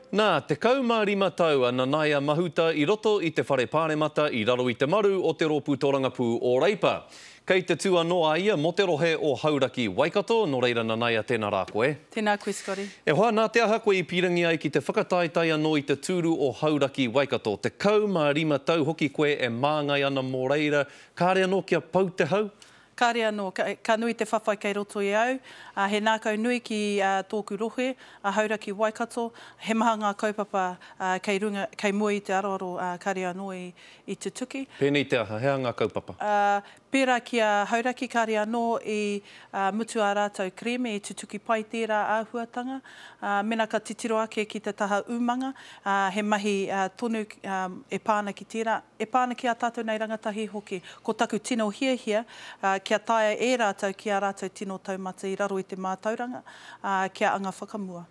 Nā, 15 tau a Nanaia Mahuta i roto i te Whare Pāremata i raro i te maru o te Rōpū Tōrangapū o Reipa. Kei te tū anō a ia mō te rohe o Hauraki, Waikato, nō reira Nanaia tēnā rā koe. Tēnā koe Scotty. E hoa, nā te aha koe i pīrangi ai ki te whakataetae anō i te tūru o Hauraki, Waikato? 15 tau hoki koe e māngai ana mō reira, kāre anō kia pau te hau? Kāre anō, ka nui te whawhai kei roto i au, ā, he nākau nui ki tōku rohe, a Hauraki Waikato, he maha ngā kaupapa kei runga, kei mua i te aroaro, ā, kāre anō i tutuki. Pēnei te aha, he aha ngā kaupapa? Ā, pērā ki a Hauraki, kāre anō i mutu ā rātou kerēme, i tutuki pai tērā āhuatanga. Ā, mēnā ka titiro ake ki te taha umanga, ā, he mahi tonu e pā ana ki tērā, e pā ana ki ā tātou nei rangatahi hoki. Ko taku tino hiahia, kia taea e rātou ki ā rātou tino taumata i raro i te mātauranga, ā, kia anga whakamua.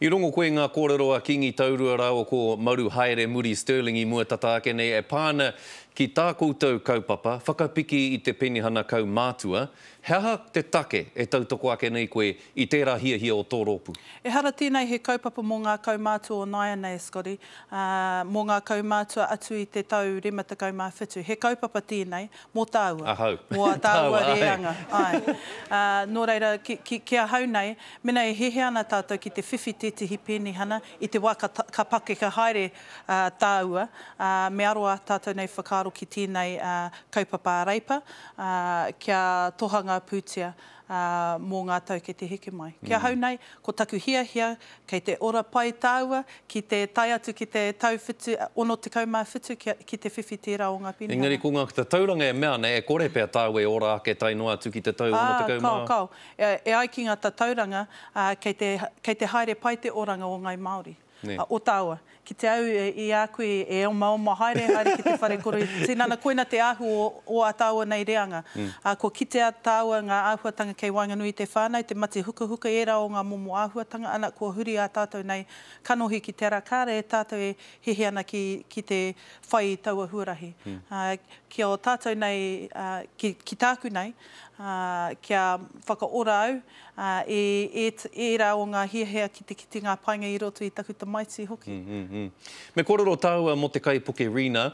I rongo koe i ngā kōrero a Kīngi Taurua rāua ko Maru Haere Muri Stirling i mua tata ake nei e pā ana ki tā koutou kaupapa whakapiki i te penihana kaumātua, He aha te take e tautoko ake nei koe i tērā hiahia o tō rōpū? Ehara tēnei he kaupapa mō ngā kaumātua o nāianei, Scotty, ā, mō ngā kaumātua atu i te tau 57. He kaupapa tēnei mō tāua. Ahau. Mō ā tāua rēanga, āe. Ā, nō reira, ki, ki, ki ahau nei, mena e hiahia ana tātou ki te whiwhi tētehi penihana i te wā ka, ka pakeke haere, ā, tāua, ā, me aro ā tātou nei whakaaro ki tēnei, ā, kaupapa a Reipa, ā, kia toha ngā pūtea, ā, mō ngā tau kei te heke mai. Ki ahau nei, ko taku hiahia, kei te ora pai tāua, ki te tae atu ki te tau whitu, 67, kia, ki te whiwhi tērā o ngā penihana. Engari ko ngā tatauranga e mea ana, e kore pea tāua e ora ake tae noa atu ki te tau 60. Ā, kao, kao. E, e ai ki ngā tatauranga, ā, kei te, kei te haere pai te oranga o Ngai Māori. Nē. O tāua. Ki te au i a koe e omaoma haere, haere ki te whare kore tinana, koina te āhua o, o ā tāua nei reanga. Ā, kua kitea tāua ngā āhuatanga kei waenganui i te whānau, te mate hukahuka, ērā o ngā momo āhuatanga, ana, kua huri ā tātou nei kanohi ki te ara, kāre tātou e hehe ana ki, ki te whai i taua huarahi. Ā, ki ō tātou nei, ā, ki, ki tāku nei, ā, kia whakaora au, Ā, i ērā o ngā hiahia ki te kite ngā painga i roto i taku tamaiti hoki. Me kōrero tāua mō te kaipuke Rina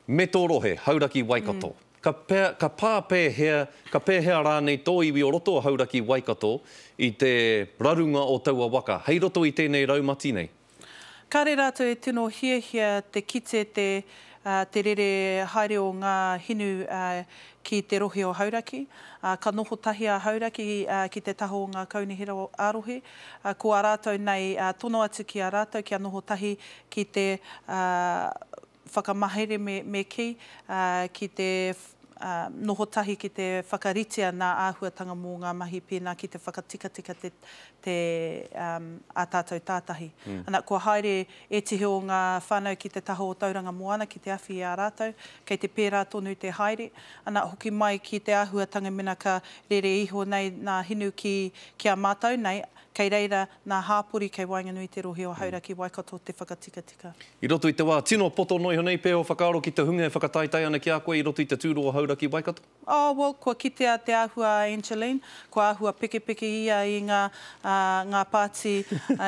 me tō rohe, Hauraki Waikato. Ka pea, ka pā pēhea, ka pēhea rānei tō iwi o roto o Hauraki Waikato i te rarunga o taua waka, hei roto i tēnei raumati nei? Kāre rātou e tino hiahia te kite te te rere haere o ngā hinu ki te rohe o Hauraki. Ka noho tahi a Hauraki ki te taha o ngā kaunihera ā-rohe. Ko ā rātou nei tono atu ki a rātou kia noho tahi ki te whakamahere me me kī, ki te noho tahi ki te whakaritea nā āhuatanga mō ngā mahi pēnā ki te whakatikatika te te ā tātou tātahi. Ana, kua haere ētehi o ngā whānau ki te taha o Tauranga Moana ki te awhi i a rātou, kei te pērā tonu te haere. Ana, hoki mai ki te āhuatanga mena ka rere iho nei nā hinu ki ki a mātou nei, kei reira nā hāpori kei waenganui i te rohe o Hauraki Waikato te whakatikatika. I roto i te wā tino poto noa iho nei pea ō whakaaro ki te hunga e whakataetae ana ki a koe i roto i te tūru o Hauraki Waikato? Oh, well, kua kitea te āhua a Angeline, kua āhua pekepeke ia i ngā, ngā pāti,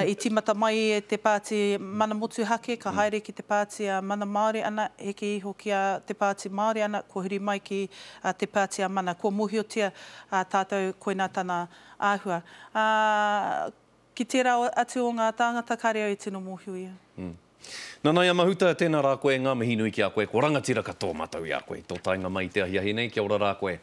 i tīmata mai ia i te pāti Mana Motuhake, ka haere ki te pāti a Mana Māori ana, heke iho ki a te pāti Māori ana, kua huri mai ki te pāti a Mana. Kua mōhiotia tātou koinā tana āhua. Ā, ki tērā atu o ngā tāngata kāre au e tino mōhio ia. Nanaia Mahuta, tēnā rā koe, ngā mihi nui ki a koe, kua rangatira katoa mātou i a koe i tō taenga mai i te ahiahi nei, kia ora rā koe.